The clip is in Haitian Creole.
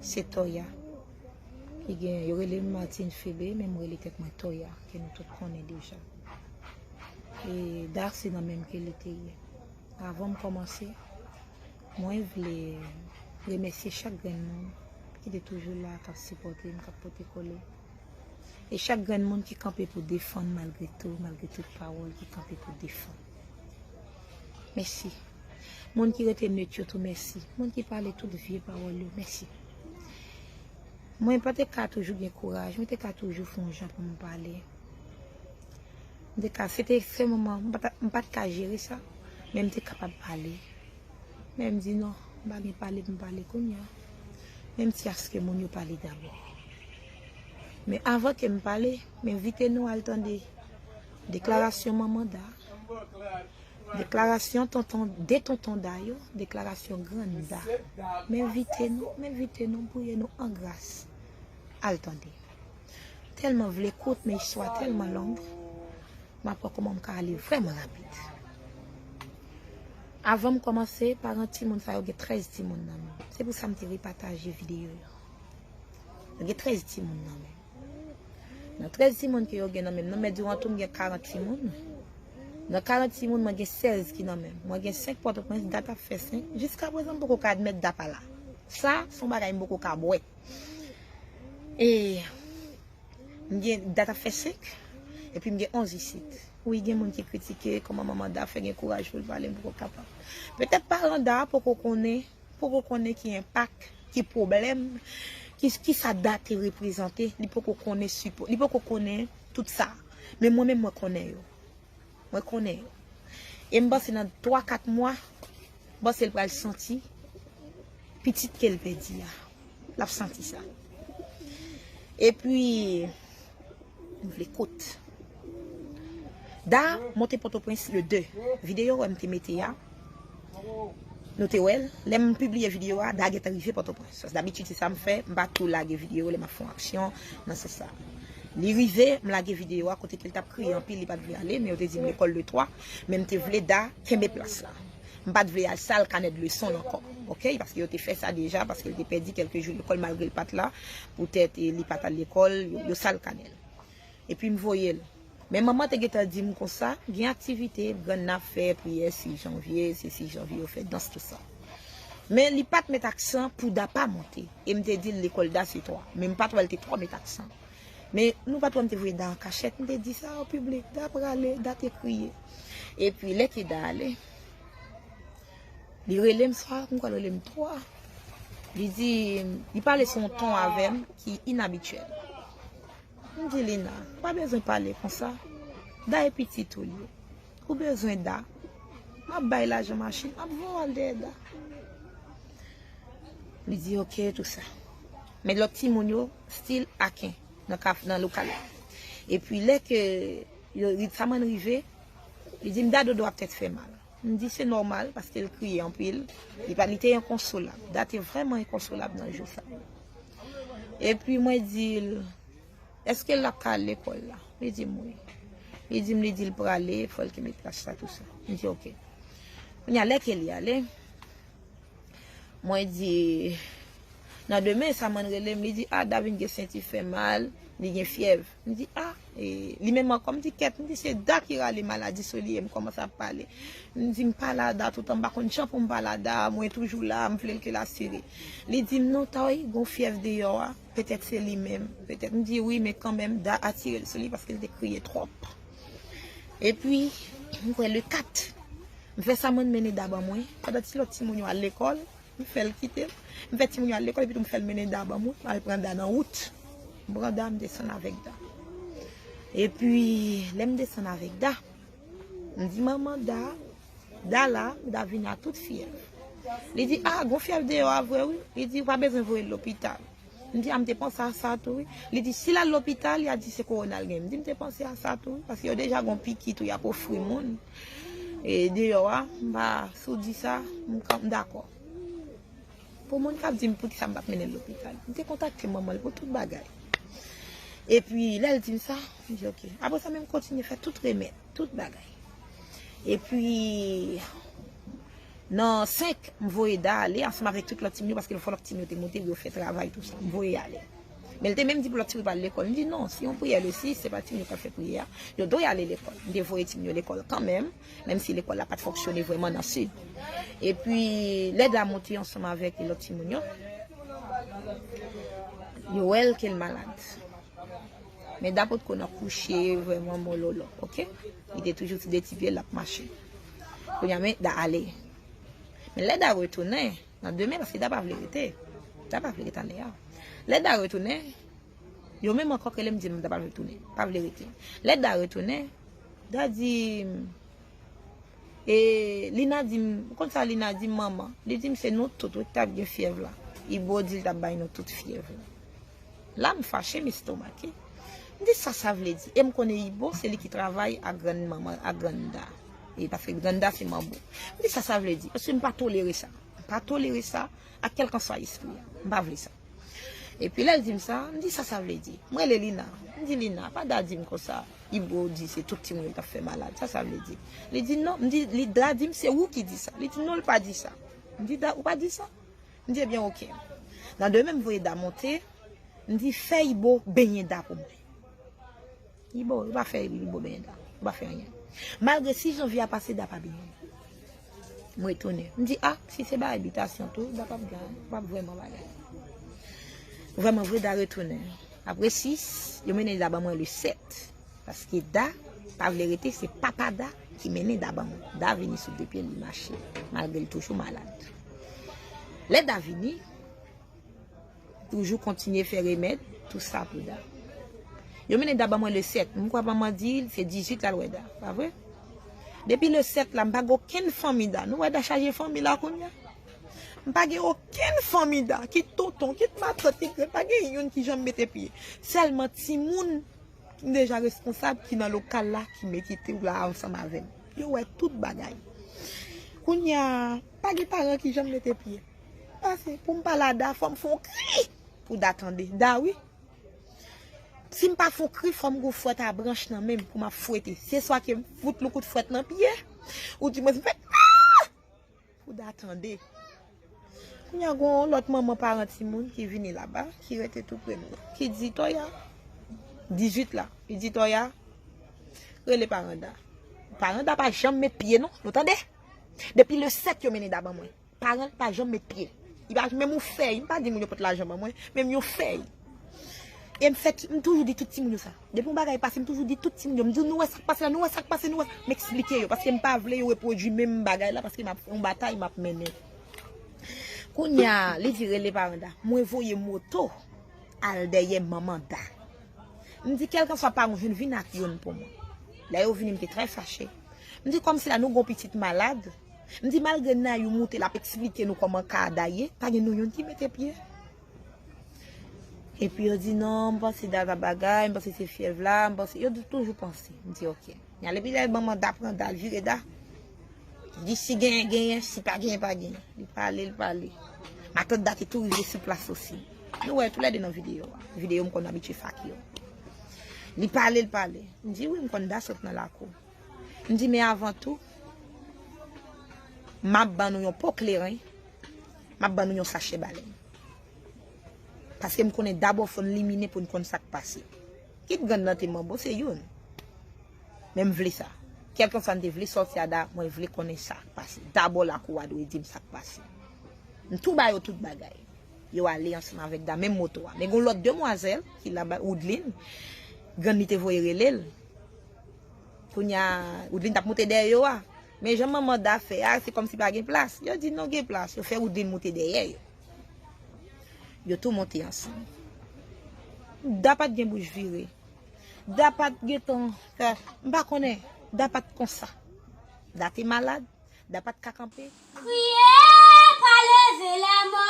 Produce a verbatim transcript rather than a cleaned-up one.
Se Toya. Li gen, yo rele m Martine Febe, men m rele tèt mwen Toya, ke nou tout konnen deja. E Da se nan menm ke li te ye. Avan m kòmanse, mwen vle remèsye chak grenn moun ki te toujou la, k ap sipòte m, k ap pote kole. E chak grenn moun ki kanpe pou defann malgre tou, malgre tout pawòl ki kanpe pou defann. Mèsi. Moun ki rete net yo tou, mèsi. Moun ki pale tout vye pawòl yo, mèsi. Mwen pa te ka toujou gen kouraj, mwen te ka toujou fè yon jan pou m pale. M te ka, se te se moman, m pa t, m pa t ka jere sa, men m te kapab pale. Men m di non, m pa gen pale pou m pale kounye a. Men m ti aske moun yo pale dabò. Men avan ke m pale, m envite nou al tande deklarasyon manman Da, deklarasyon tonton, de tonton Da yo, deklarasyon grann Da. M envite nou, m envite nou, m priye nou an gras. Al tande. Tèlman vle kout, men istwa tèlman long. M ap wè kòman m ka ale vrèman rapid. Avan m kòmanse, paran timoun sa yo gen trèz timoun nan men. Se pou sa m te repataje videyo yo. Yo gen trèz timoun nan men. Nan trèz timoun ke yo gen nan men, nan men diwan tou m gen karant timoun. Nan karant timoun, mwen gen sèz ki nan men. Mwen gen senk Pòtoprens, Dat ap fè senk. Jiska prezan, m poko ka admèt Da pa la. Sa, se yon bagay m poko ka bwè. E m gen Dat ap fè senk, epi m gen onz isit. Wi, gen moun ki kritike kòman manman Da fè gen kouraj pou l pale, m poko kapab. Petèt paran Da poko konnen, poko konnen ki enpak, ki pwoblèm, ki, ki sa Da te reprezante, li poko konnen sipò, li poko konnen tout sa. Men mwen menm mwen konnen yo. Mwen konnen yo. E m panse nan twa, kat mwa, m panse l pral santi pitit ke l pèdi a. L ap santi sa. Epi, m vle kout. Da monte Pòtoprens le de. Videyo wè m te mete a. Nou te wè l. Lè m pibliye videyo a, Da gentan rive Pòtoprens. Dabitid, se sa m fè. M pa tou lage videyo lè m ap fè yon aksyon nan sans sa. Li rive, m lage videyo a kote ke l t ap kriye anpil, li pa t vle ale, men yo te di m lekòl de twa, men m te vle Da kenbe plas la. M pa t vle al sal kanè de leson l ankò, oke? Paske yo te fè sa deja, paske l te pèdi kèlke jou lekòl malgre l pa t la, poutèt, e, li pa t al lekòl, yo, yo sal kanè l. Epi m voye l. Men manman te gentan di m konsa, gen aktivite, grann nan ap fè priyè sis janvye, se sis janvye yo fè dans, tout sa. Men li pa t met aksan pou Da pa monte. E m te di l lekòl Da se twa. Men m pa t wè l te twò met aksan. Men nou pa t wè m te voye Da an kachèt, m te di sa an piblik, Da prale, Da te kriye. Epi lè ke Da ale, li rele m swa, m kwè l rele m twa. Li di, li pale sou yon ton avè m ki inabityèl. M di Lina, ou pa bezwen pale konsa. Da e pitit ou l ye. Ou bezwen Da. M ap bay lajan machin, m ap voye w al dèyè Da. Li di oke, tou sa. Men lòt timoun yo still aken nan kaf, nan lokal la. Epi lè ke yo, Ritsaman rive, li di m Da dodo ap tèt fè mal. M di se nòmal paske l kriye anpil. Li pa, li te enkonsolab. Da te vrèman enkonsolab nan jou sa. Epi mwen di l, èske l ap ka al lekòl la? Li di m wi. Li di m, li di l prale, fò l kenbe plas la, tou sa. M di oke. Kounye a, lè ke li ale, mwen di, nan demen, Samann rele m, li di, a, Da vin gen senti fè mal, li gen fyèv. M di, a, e, li menm ankò, m di, kèt, m di, se Da ki rale maladi sou li, e m kòmanse ap pale. M di, m pale a Da toutan, m pa konn jan pou m pale a Da, mwen toujou la, m vle l ke l asire. Li di m, non, Toy, gon fyèv deyò a, petèt se li menm, petèt. M di, wi, men kanmenm, Da atire l sou li paske l te kriye twòp. Epi, m kwè le kat, m fè Samann mennen Da ban mwen, pandan ti lòt timoun yo al lekòl, m fè l kite m. M fè timoun yo al lekòl, epi tou m fè l mennen Da ban mwen, m al pran Da nan wout. M pran Da, m desann avèk Da. Epi, lè m desann avèk Da, m di manman Da, Da la, Da vin a tout fyèv. Li di, a, gon fyèv deyò a vre wi. Li di, ou pa bezwen voye l lopital. M di, a, m te panse a sa tou wi. Li di, si l al lopital, y a di se kowona l gen. M di, m te panse a sa tou wi, paske yo deja gon piki tou y ap ofri moun. E deyò a, m pa, si w di sa, m, m dakò. Pou moun k ap di m poukisa m pa t mennen l lopital, m te kontakte manman l pou tout bagay. Epi, lè l di m sa, m di oke. Apre sa, men m kontinye fè tout remèd, tout bagay. Epi, Nan senk, m voye Da ale ansanm avèk tout lòt timoun yo, paske fò lòt timoun yo te monte pou yo fè travay, tou sa. M voye ale. Men l te menm di pou lòt timoun yo pa al lekòl. M di non, se yon priyè le sis, se pa timoun yo k ap fè priyè a. Yo dwe ale lekòl. M te voye timoun yo lekòl kanmenm, menm si lekòl la pa t fonksyone vrèman nan sid. Epi, lè Da monte ansanm avèk lòt timoun yo, yo wè l ke l malad. Men Da potko nan kouche vrèman mololo, oke? Li te toujou sou de ti pye l ap mache. Kounye a, men Da ale. Men lè Da retounen, nan demen, paske Da pa vle rete. Da pa vle rete anndan. Lè Da retounen, yo menm ankò k rele m di m Da pa vle tounen, pa vle rete. Lè Da retounen, Da di m, e Lina di m, ou konn sa Lina di m, manman? Li di m se nou tout wi k t ap gen fyèv la. Ibo di l t ap bay nou tout fyèv la. La m fache, m estomake. M di sa sa vle di. E m konnen Ibo se li ki travay ak grann manman, ak grann Da. E paske grann Da se manbo. M di sa sa vle di. Paske m pa tolere sa. M pa tolere sa ak kèlkanswa espri a. M pa vle sa. Epi lè l di m sa, m di sa sa vle di. M rele Lina. M di Lina, pa Da di m konsa. Ibo di se tout timoun yo t ap fè malad. Sa sa vle di. Li di non. M di, li Da di m se ou ki di sa. Li di non, l pa di sa. M di Da, ou pa di sa? M di ebyen oke. Nan demen m voye Da monte, m di fè Ibo benyen Da pou mwen. Ibo, yo pa fè Ibo benyen Da. Yo pa fè anyen. Malgre sis janvye a pase, Da pa benyen. M retounen. M di a, si se bagay bitasyon tou, Da p ap gen, p ap vrèman bagay. Vrèman vre, Da retounen. Apre sis, yo mennen Da ban mwen le sèt. Paske Da pa vle rete, se papa Da ki mennen Da ban mwen. Da vini sou de pye l, li mache, malgre l toujou malad. Lè Da vini, toujou kontinye fè remèd, tou sa pou Da. Yo mennen Da ban mwen le sèt. M kwè manman di l se dizuit l al wè Da, pa vre? Depi le sèt la, m pa gen okenn fanmi Da. Nou wè Da chaje fanmi la kounye a? M pa gen okenn fanmi Da, kit tonton, kit matant, kit grann, pa gen youn ki janm mete pye. Sèlman timoun ki deja responsab, ki nan lokal la, ki mete tou la ansanm avè m. Yo wè tout bagay. Kounye a, pa gen paran ki janm mete pye. Pase, pou m pale a Da, fò m fè yon kri pou Da tande. Da, wi. Si m pa fè yon kri, fò m gen yon fwèt a branch nan men m pou m ap fwete. Se swa ke m fout l yon kout fwèt nan pye, ou di mwen m fè, ah! Pou Da tande. Kounye a, gen yon lòt manman paran timoun ki vini laba, ki rete tou pre nou, ki di Toya, dizuit la, li di Toya, rele paran Da. Paran Da pa janm met pye non, nou tande? Depi le sèt yo mennen Da ban mwen. Paran l pa janm met pye. Li pa menm yon fèy, m pa di moun yo pot lajan ban mwen, menm yon fèy. E m fè, m toujou di tout timoun yo sa. Depi yon bagay pase, m toujou di tout timoun yo. M di, nou wè sa k pase la, nou wè sa k pase, nou wè sa. M eksplike yo, paske m pa vle yo repwodui menm bagay la, paske m ap fè yon batay, m ap mennen. Kounye a, li di rele paran Da. Mwen voye moto al dèyè manman Da. M di, kèlkanswa paran w jwenn, vin ak youn pou mwen. Lè yo vini, m te trè fache. M di, kòmsi la nou gon pitit malad. M di, malgre Nayou moute, l ap eksplike nou kòman ka a Da ye, pa gen nou youn ki mete pye. Epi yo di, non, m panse Da t ap bagay, m panse se fyèv la, m panse, yo di toujou panse. M di, oke. N ale pi lè manman Da pran Da, l vire Da. Li di, si genyen, genyen, si pa genyen, pa genyen. Li pale, li pale. Matant Da te tou rive sou plas osi. Nou wè toulède nan videyo a. Videyo m konn abitye fake yo. Li pale, li pale. M di, wi, m konn Da sot nan lakou. M di, men avan tou, m ap ban nou yon po kleren, m ap ban nou yon sachè balèn. Paske m konnen dabò fò n limine pou n konn sa k pase. Kit grann nan te manbo, se youn. Men m vle sa. Kèlkanswa n te vle sòti a Da, mwen vle konnen sa k pase. Dabò lakou a dwe di m sa k pase. M tou ba yo tout bagay. Yo ale ansanm avèk Da, menm moto a. Men gen yon lòt demwazèl ki laba, Woodline, grann li te voye rele l. Kounye a, Woodline t ap moute dèyè yo a. Men jan manman Da fè a, se kòmsi pa gen plas. Yo di non, gen plas. Yo fè Woodline moute dèyè yo. Yo tou monte ansanm. Da pa t gen bouch vire. Da pa t gentan fè, m pa konnen. Da pa t konsa. Da te malad. Da pa t ka kanpe. Kriye pa leve lèmò.